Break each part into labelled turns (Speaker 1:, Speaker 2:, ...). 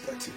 Speaker 1: Prophet.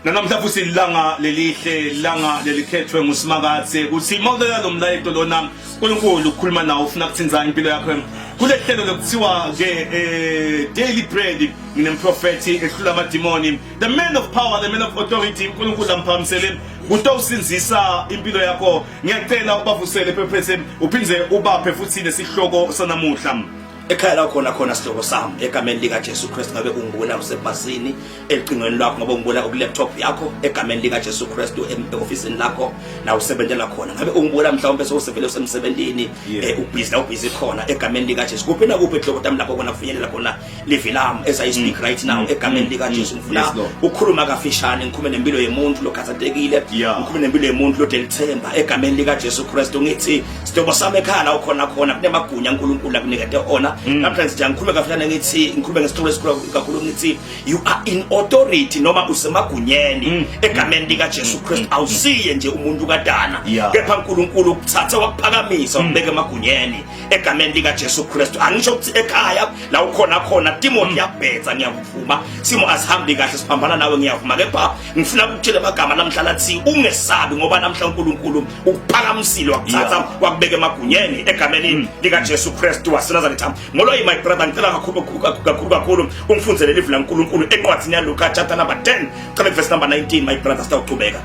Speaker 1: Nanamhla futhi ilanga lelihle, ilanga lelikhethwe nguSimakadze ukuthi mawulela lo mlayeto lona uNkulunkulu ukukhuluma nawe ufuna kuthinza impilo yakho. Kule hlelo lokuthiwa ke Daily Bread nginemprofethi ehlula amadimoni, the man of power, the man of authority, uNkulunkulu amphakamisele kutowusinzisa impilo yakho. Ngiyacela ubavusele phephese uphindze ubaphe futhi nesihloko sanamuhla.
Speaker 2: Ekhaya la khona khona sihlobo sami, egameni lika Jesu Kristu, ngabe ungibona usebhasini, elicingweni lwakho, ngabe ungibona ku laptop yakho, egameni lika Jesu Kristu, e-ofisini lakho la usebenzela khona, ngabe ungibona mhlawumbe sewusevele usemsebenzini, ubhizi la ubhizi khona, egameni lika Jesu, kuphi na kuphi hlobo tami lapho khona kufinyelela khona livi lami as I speak right now, egameni lika Jesu, ngifuna ukukhuluma kafishane, ngikhulume nempilo yemuntu lokhathatekile, ngikhulume nempilo yemuntu lodelithemba, egameni lika Jesu Kristu. Ngithi sihlobo sami, ekhaya la ukhona khona kunemagunya uNkulunkulu akunikete ona. Namhlanje nje ngikhulume kafishane, ngithi ngikhulume ngesihloko esikhulu kakhulu, ngithi you are in authority noma usemagunyeni egameni lika Jesu Kristu. Awusiye nje umuntu kadana, kepha uNkulunkulu ukuthatha wakuphakamisa, wakubeka emagunyeni egameni lika Jesu Kristu. Angisho ukuthi ekhaya la ukhona khona Timothy yabhetsa, ngiyakuvuma, simo asihambi kahle, siphambana nawe, ngiyavuma, kepha ngifuna ukutshela amagama namhla lathi ungesabi, ngoba namhla uNkulunkulu ukuphakamisile, wakuthatha, wakubeka emagunyeni egameni lika Jesu Kristu waseNazaretha. Molo my brother, ngicela kakhulu kakhulu kakhulu ungifundzele livi laNkulunkulu encwadzini yaLuka chapter number 10, cela verse number 19, my brother, sitawuchubeka.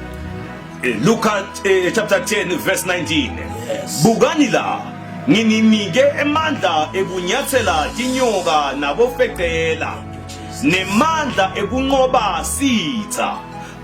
Speaker 1: Luka chapter 10 verse 19.
Speaker 2: Yes.
Speaker 1: Bukani la, ngininike emandla ekunyathela tinyoka nabofecela, nemandla ekunqoba sitha,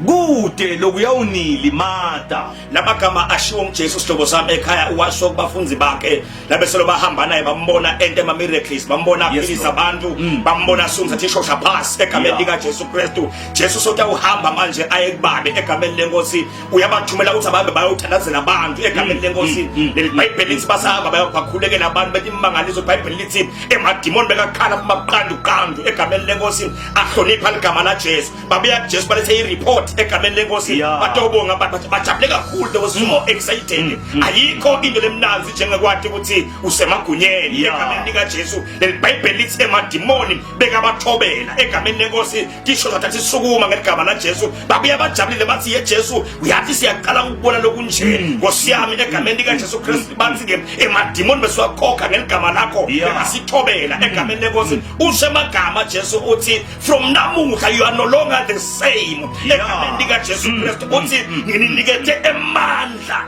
Speaker 1: kude lokuyawunilimata.
Speaker 2: Lamagama ashiwo nguJesu, sihlobo sami ekhaya, uwasho kubafundi bakhe labeselo bahamba naye, bambona ente ama miracles, bambona aphilisa
Speaker 1: Lord.
Speaker 2: abantu, bambona sumza athi shosha phasi egameni lika Jesu Kristu. Jesu sothi uhamba manje aye kubabe egameni lenkosi, uyabathumela ukuthi abahambe bayothandazela abantu egameni lenkosi. Leli Bhayibheli lithi basahamba bayobakhulekela abantu, bethi imangaliso. iBhayibheli lithi emadimoni bekakhala kumaqandu qandu egameni lenkosi, ahlonipha ligama la Jesu. Babuya kuJesu balethe i-report egameni lenkosi, batobonga, bajabule kakhulu, they was so excited. Ayikho into lemnanzi njengekwati ukuthi usemagunyeni egameni likaJesu. Leli Bhayibheli lithi emadimoni bekabathobela egameni lenkosi, tisho zathathi sukuma ngeligama laJesu. Babuya bajabulile, bathi, "Ye Jesu, uyathi siyaqala ukubona lokunje, Nkosi yami, egameni likaJesu Kristu." Bathi-ke emadimoni besiwakhokha ngeligama lakho, bekasithobela egameni lenkosi. Usho emagama Jesu uthi from namuhla you are no longer the same egameni likaJesu Kristu. Uthi ngininikethe emandla,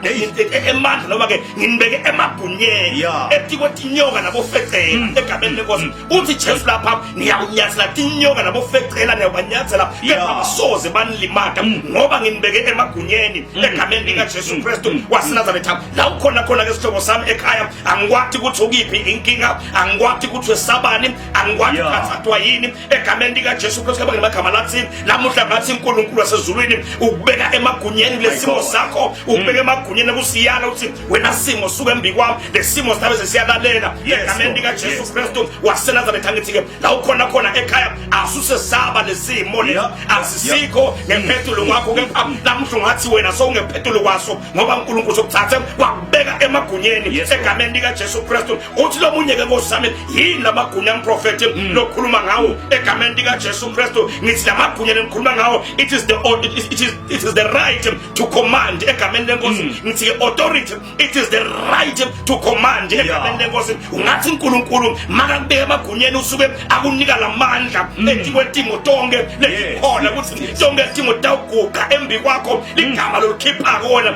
Speaker 2: emandla noma ke nginibeke emagunyeni etikwetinyoka nabofecela egameni lenkosi. Uthi Jesu lapha niyawunyathela tinyoka nabofecela, niyabanyathela, kepha basoze banilimata, ngoba nginibeke emagunyeni egameni likaJesu Kristu waseNazaretha. La ukhona khona ke sihlobo sami ekhaya, angikwati ukuthi ukiphi inkinga, angikwati ukuthi wesabani, angikwati ukhathathwa yini egameni likaJesu Kristu. Kaba ngemagama lathi namuhla ngathi uNkulunkulu wasezulwini ukubeka emagunyeni kulesimo
Speaker 1: God.
Speaker 2: sakho, ukubeka emagunyeni kusiyala ukuthi wena simo suka embi kwami, lesimo sabe sesiyalalela egameni
Speaker 1: Lord.
Speaker 2: likaJesu Kristu waseNazaretha. Ngithi ke la ukhona khona ekhaya asusesaba lesimo le, asisikho ngephethulu kwakho, kepha namuhla ungathi wena sowungephethulu kwaso, ngoba uNkulunkulu sokuthathe wakubeka emagunyeni
Speaker 1: Lord.
Speaker 2: egameni likaJesu Kristu. Uthi lomunye ke, nkosi sami, yini lamagunya mprofeti lokhuluma ngawo egameni likaJesu Kristu? Ngithi lamagunya lengikhuluma ngawo, it is the right to command egameni lenkosi. Ngithi ke authority, it is the right to command egameni lenkosi. Ungathi uNkulunkulu makakubeka emagunyeni usuke akunika lamandla etikwetimo tonke letikhona, ukuthi tonke timo tawuguqa embi kwakho, ligama lolukhipha kona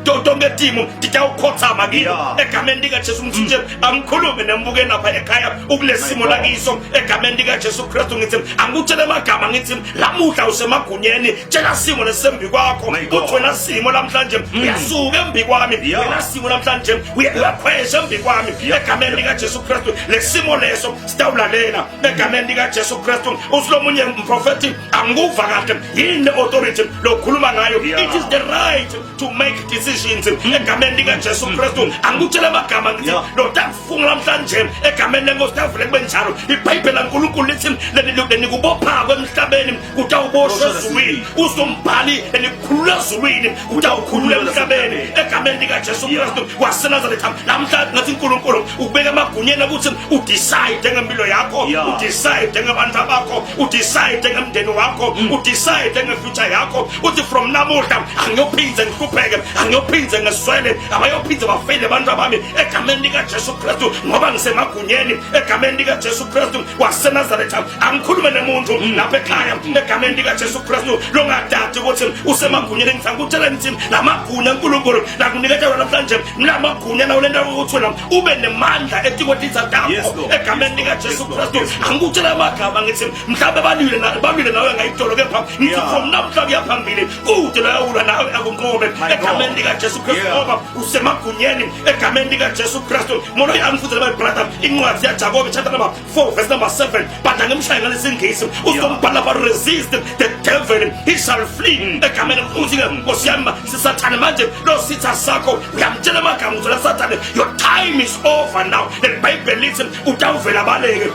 Speaker 2: tonke timo titawukhothama kilo egameni likaJesu. Ngithi nje angikhulume nembukeni lapha ekhaya ukulesimo
Speaker 1: My God.
Speaker 2: lakiso egameni likaJesu Kristu. Ngithi angikutshele amagama, ngithi lamuhla usemagunyeni, tshela simo lesembi kwakho,
Speaker 1: My God.
Speaker 2: uthi wena simo namhlanje uyasuka embi kwami, wena simo namhlanje uyakhwesha embi kwami egameni likaJesu Kristu. Lesimo leso sitawulalela egameni likaJesu Kristu. Usilomunye mprofeti, angikuva kahle, yini le authority lokhuluma ngayo? It is the right to make decisions egameni likaJesu Kristu. Angikutshela amagama ngithi lo takufunga namhlanje egameni lenkosi tavule kube njalo. IBhayibheli laNkulunkulu lithi lenikubopha emhlabeni kutawuboshwa ezulwini, uzombhali lenikhulula ezulwini kutawukhulula emhlabeni egameni likaJesu Kristu waseNazaretha. Namhlanje ngathi uNkulunkulu ukubeka emagunyeni ukuthi udecide ngempilo yakho, udecide ngabantu bakho, udecide ngemndeni wakho, udecide ngefuture yakho. Uthi from namuhla angiyophinde ngihlupheke, angiyophinde ngeswele, abayophinde bafele abantu bami egameni likaJesu Kristu, ngoba ngisemagunyeni egameni likaJesu Kristu waseNazaretha. Angikhulume nemuntu lapha ekhaya egameni likaJesu Kristu longadadi ukuthi usemagunyeni. Ngithanda ukutshela ngithi lamagunya uNkulunkulu lakuniketa wona namhlanje, lamagunya lawo lento ukuthi wena ube nemandla etikwetitsa takho egameni likaJesu Kristu. Angikutshela amagama ngithi mhlawumbe balwile balwile nawe ngayitolo, kepha ngithi from namhla kuya phambili kude la nawe akunqobe egameni likaJesu Kristu, ngoba usemagunyeni egameni likaJesu Kristu. Molo yami futhi, my brother, incwadi yaJakobe chapter number 4 verse number 7, but angimshaye ngalesingisi, uzombhala lapha, resist the devil, he shall flee egameni. Uthi ke nkosi yami, sisathane manje lo sitha sakho, uyamtshela amagama uthi sathane, your time is over now. LeBhayibheli lithi utawuvela baleke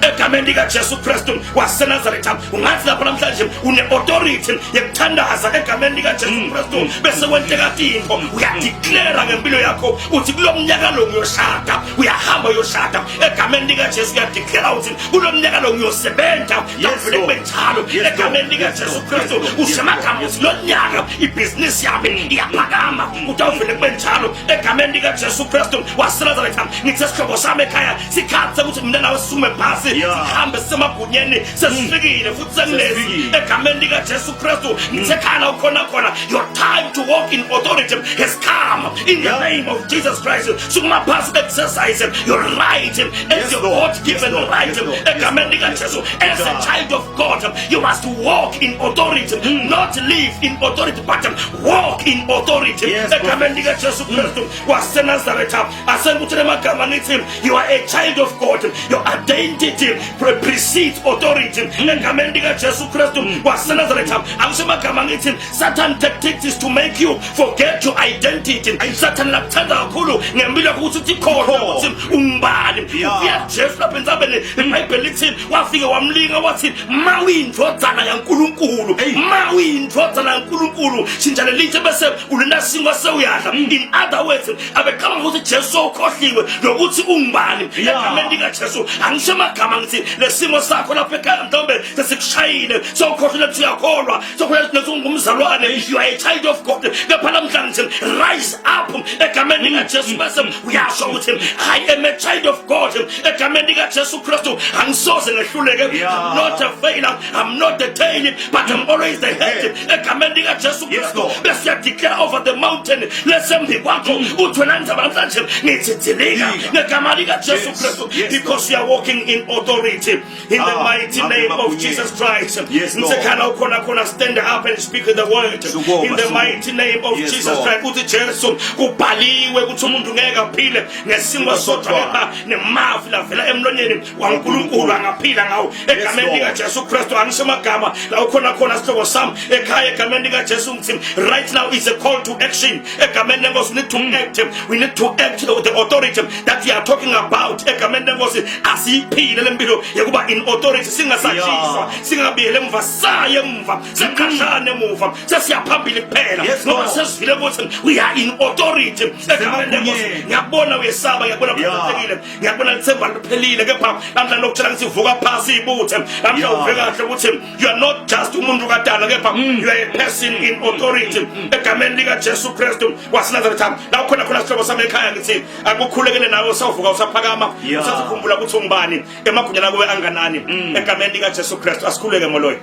Speaker 2: egameni likaJesu Kristu waseNazaretha. Ungathi lapha namhlanje une-authority yekuthandaza egameni likaJesu Kristu bese kwenteka tintfo. Uyadeclare ngempilo yakho uthi kulo mnyaka lo ngiyoshada, uyahamba uyoshada egameni likaJesu. Uyadeclare uthi kulo mnyaka lo ngiyosebenza, kavele kube njalo egameni likaJesu Kristu. Usemagama uthi lo nyaka ibhizinisi yami iyaphakama, utawuvele kube njalo egameni likaJesu Kristu waseNazaretha. Ngithe sihlobo sami ekhaya, sikhathi sekuthi mina nawe sisume phasi, sihambe sisemagunyeni, sesifikile futhi sengilezi
Speaker 1: Sesifikile.
Speaker 2: Egameni likaJesu Kristu. Ngithe khana ukhona khona, your time to walk in authority has come in the name of Jesus Christ. Sukuma phasi, exercise your right as your
Speaker 1: Lord.
Speaker 2: God given
Speaker 1: Yes, Lord.
Speaker 2: right
Speaker 1: Yes, Lord.
Speaker 2: egameni likaJesu. As a
Speaker 1: God.
Speaker 2: child of God, you must walk in authority, not live in authority, but walk in authority egameni likaJesu Kristu waseNazaretha. Asengikutshele amagama ngithi you are a child of God. Your identity precedes authority egameni likaJesu Kristu waseNazaretha. Angisho amagama ngithi Satan tactics is to make you forget your identity. Satan lakuthanda kakhulu ngempilo yakho ukuthi uthi khona ukuthi ungubani. Ufika Jesu lapha entsabeni, iBhayibheli lithi wafike wamlinga wathi ma uyindvodzana yaNkulunkulu, ma uyindvodzana yaNkulunkulu, shintsha lelitshe bese ulinda sinkwa sewuyadla. In other words, abecabanga ukuthi Jesu ukhohliwe nokuthi ungubani. Egameni likaJesu, angisho amagama ngithi lesimo sakho lapha ekhaya mhlawumbe sesikushayile, sewukhohlwe ukuthi uyakholwa, sewukhohlwe ukuthi ungumzalwane, you are a child of God. Kepha namhla ngithi rise up egameni likaJesu bese uyasho ukuthi I am a child of God egameni likaJesu Kristu. Angisoze ngehluleke. I'm not a failure, I'm not the tail, but I'm always the head egameni likaJesu Kristu.
Speaker 1: Lord.
Speaker 2: Bese uyadeclare over the mountain lesembi kwakho uthi wena ndzaba namhlanje ngithi dilika
Speaker 1: Dilika.
Speaker 2: ngegama likaJesu Kristu, because you are walking in authority in the
Speaker 1: Ah,
Speaker 2: mighty name of
Speaker 1: magunyeni.
Speaker 2: Jesus Christ.
Speaker 1: Yes, Lord.
Speaker 2: Ngithe ukhona khona, stand up and speak the word
Speaker 1: Sukuma,
Speaker 2: in the
Speaker 1: sukuma.
Speaker 2: mighty name of
Speaker 1: Yes,
Speaker 2: Jesus
Speaker 1: Lord.
Speaker 2: Christ. Uthi Jesu kubhaliwe ukuthi umuntu ngeke aphile ngesinkwa sodwa, kepha nemavi lavela emlonyeni waNkulunkulu angaphila ngawo egameni
Speaker 1: Lord.
Speaker 2: likaJesu Kristu. Angisho amagama la ukhona khona sihlobo sami ekhaya egameni likaJesu ngithi right now is a call to action egameni lenkosi. We need to act, we need to act the authority that we are talking about egameni lenkosi. Asiyiphile lempilo yokuba in authority, singasatshiswa, singabuyele emva, saye emva, sekhashana emuva, sesiyaphambili kuphela, ngoba
Speaker 1: Lord.
Speaker 2: sesivile ukuthi we are in authority egameni lenkosi.
Speaker 1: Sisemagunyeni.
Speaker 2: Ngiyakubona uyesaba, ngiyakubona uphathekile, ngiyakubona lithemba liphelile, kepha namhla lokutshela ngithi vuka phasi ibuthe namhla. Uve kahle ukuthi you are not just umuntu kadala, kepha you are a person in authority egameni likaJesu Kristu waseNazaretha. La ukhona khona sihlobo sami ekhaya ngithi akukhulekele nawe, usawuvuka, usaphakama, usazikhumbula ukuthi ungubani, emagunyeni akuwe anganani egameni likaJesu Kristu. Asikhuleke, moloyi.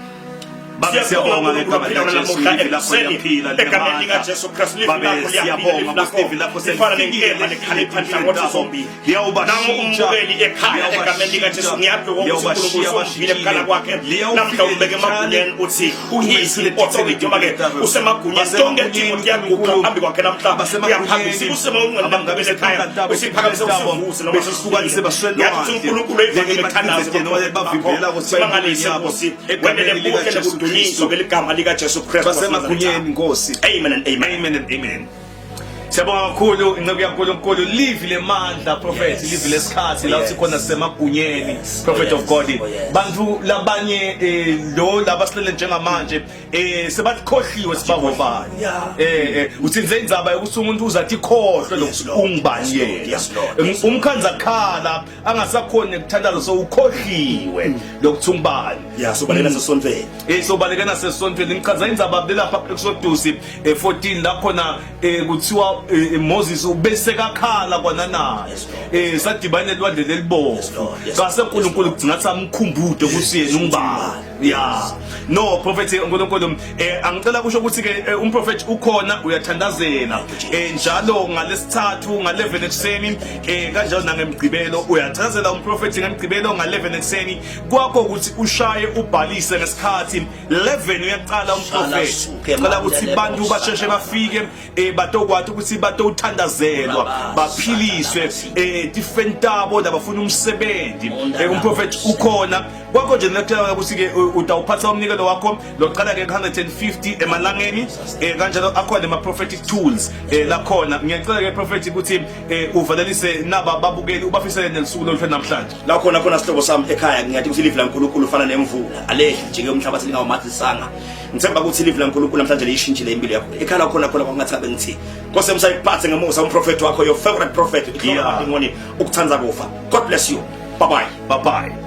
Speaker 1: Babe, siyabonga ngegama likaJesu, livi lakho liyaphila,
Speaker 2: Egameni
Speaker 1: linamandla.
Speaker 2: likaJesu Kristu, livi
Speaker 1: Babe,
Speaker 2: lakho liyaphila,
Speaker 1: siyabonga
Speaker 2: livi
Speaker 1: ukuthi livi
Speaker 2: lakho
Speaker 1: lakho
Speaker 2: lifana
Speaker 1: selifikile,
Speaker 2: nenkemba lekhalipha
Speaker 1: lehlile
Speaker 2: nhlangothi
Speaker 1: empilweni
Speaker 2: zombili.
Speaker 1: Liyawubashintsha,
Speaker 2: Nangu umbukeli ekhaya egameni likaJesu, ngiyadla ukuthi
Speaker 1: liyawubashiya
Speaker 2: uNkulunkulu usumvile ekukhala kwakhe
Speaker 1: Liyawufika
Speaker 2: namhla, umbeke emagunyeni uthi he is in authority, noma ke usemagunyeni, tonke timo tiyaguqa phambi kwakhe namhla. Uyaphambili usemagunyeni
Speaker 1: Abangabe
Speaker 2: ekhaya, usiphakamise, usivuse noma
Speaker 1: besihlukanise
Speaker 2: Ngiyathi ukuthi uNkulunkulu evangeli emithandazo
Speaker 1: bavimbela ukuthi
Speaker 2: simangalise Nkosi,
Speaker 1: egameni
Speaker 2: wenele buhle
Speaker 1: likaJesu
Speaker 2: nekudunyiswa
Speaker 1: Kristu.
Speaker 2: ngeligama likaJesu Kristu.
Speaker 1: Basemagunyeni, Nkosi.
Speaker 2: Amen and amen.
Speaker 1: Amen and amen. Siyabonga kakhulu inceku yaNkulunkulu livi lemandla prophet livi lesikhathi la sikhona semagunyeni prophet of God
Speaker 2: Oh, yes.
Speaker 1: bantu labanye eh, lo laba silele njengamanje eh sebathikhohliwe sibangobani
Speaker 2: Yeah.
Speaker 1: eh eh, uthinze indzaba yokuthi umuntu uzathi khohlwe
Speaker 2: Yes,
Speaker 1: lokuthi
Speaker 2: Lord.
Speaker 1: ungubani
Speaker 2: Yes, Lord.
Speaker 1: yena
Speaker 2: Yes, Lord. Yes, Lord.
Speaker 1: umkhanza khala angasakhoni ukuthandaza so ukhohliwe lokuthi ungubani
Speaker 2: Yeah, so baleka nasesontweni.
Speaker 1: Eh sobaleka nasesontweni ngichaza indzaba lapha Exodus 14 la khona kuthiwa Moses ubesekakhala kwana naye.
Speaker 2: Yes, Lord.
Speaker 1: Sadibana elwandle lelibovu.
Speaker 2: Yes, Lord. Yes,
Speaker 1: Ngase
Speaker 2: Lord.
Speaker 1: uNkulunkulu kudinga ukuthi amkhumbule ukuthi yena ungubani. Yeah. No prophet uNkulunkulu angicela kusho ukuthi ke umprofet ukhona uyathandazela. Njalo ngalesithathu nga11 ekseni kanjalo nangemgqibelo uyathandazela umprofet ngemgqibelo nga11 ekseni kwakho ukuthi ushaye ubhalise ngesikhathi 11 uyaqala umprofeti cela ukuthi abantu basheshe bafike batokwati ukuthi batothandazelwa baphiliswe tifentabo labafuna umsebenzi umprofeti ukhona kwakho nje ngiyacela ukuthi ke utawuphatha umnikelo wakho loqala ke 150 emalangeni kanjalo akhona ama prophetic tools lakhona ngiyacela ke prophet ukuthi uvalelise naba babukeli ubafisele nelisuku loluhle namhlanje
Speaker 2: La khona khona sihlobo sami ekhaya ngiyathi ukuthi ilivi laNkulunkulu ufana nemvula alehli nje umhlabathi lingawumathisanga ngithemba ukuthi ilivi laNkulunkulu namhlanje liyishintshile impilo yakho ekhaya la khona khona kwangathi abe ngithi Nkosi yami sayiphathe ngemusa umprofeti wakho your favorite prophet
Speaker 1: Yeah.
Speaker 2: yeah. Ukuthanda kufa God bless you bye bye
Speaker 1: bye bye.